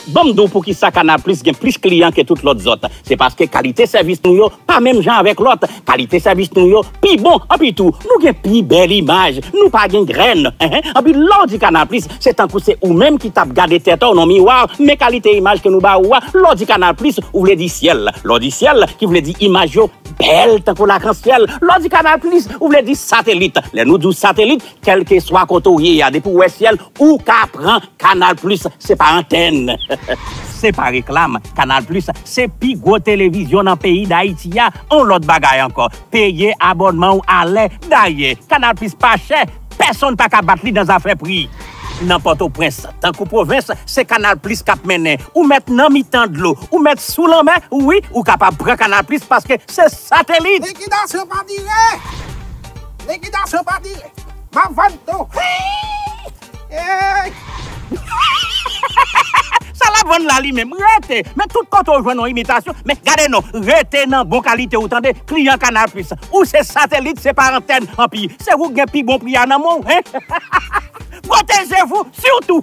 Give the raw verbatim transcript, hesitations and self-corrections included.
Ban m di w poukisa Kanal Plis gen plis kliyan ke tout lòt zòt. Se paske kalite sèvis nou yo pa menm jan avèk lòt. Kalite sèvis nou yo pi bon. Anpi tou, nou gen pi bèl imaj. Nou pa gen grèn. Enhen. Anpi lè w di Kanal Plis, se tankou se ou menm ki t ap gade tèt ou nan miwa. Men kalite imaj ke nou ba ou a. Lè w di Kanal Plis, ou vle di syèl. Lè w di syèl, ki vle di imaj yo bèl tankou lakansyèl. Lè w di Kanal Plis, ou vle di satelit. Lè nou di w satelit, kèlkeswa kote w ye a, depi w wè syèl, ou ka pran Kanal Plis, se pa antèn. Se pa reklam, Kanal Plis se pi gwo televizyon nan peyi Dayiti a. On lòt bagay ankò, peye abònman w alè. Dayè, Kanal Plis pa chè, pèsonn pa ka bat li nan zafè pri. Nan Pòtoprens, tankou pwovens, se Kanal Plis k ap mennen. Ou mèt nan mitan dlo, ou mèt sou lanmè, wi, ou kapab pran Kanal Plis paske se satelit. Likidasyon pa dire! Likidasyon pa dire! M ap vann tou! Ey! Sa l ap vann la li menm, rete! Men tout kote w jwenn yon imitasyon, men gade non, rete nan bon kalite ou tande, kliyan Kanal Plis. Ou se satelit, se pa antèn anpi. Se ou k gen pi bon pri a nan men w, hein? Protégez-vous, surtout!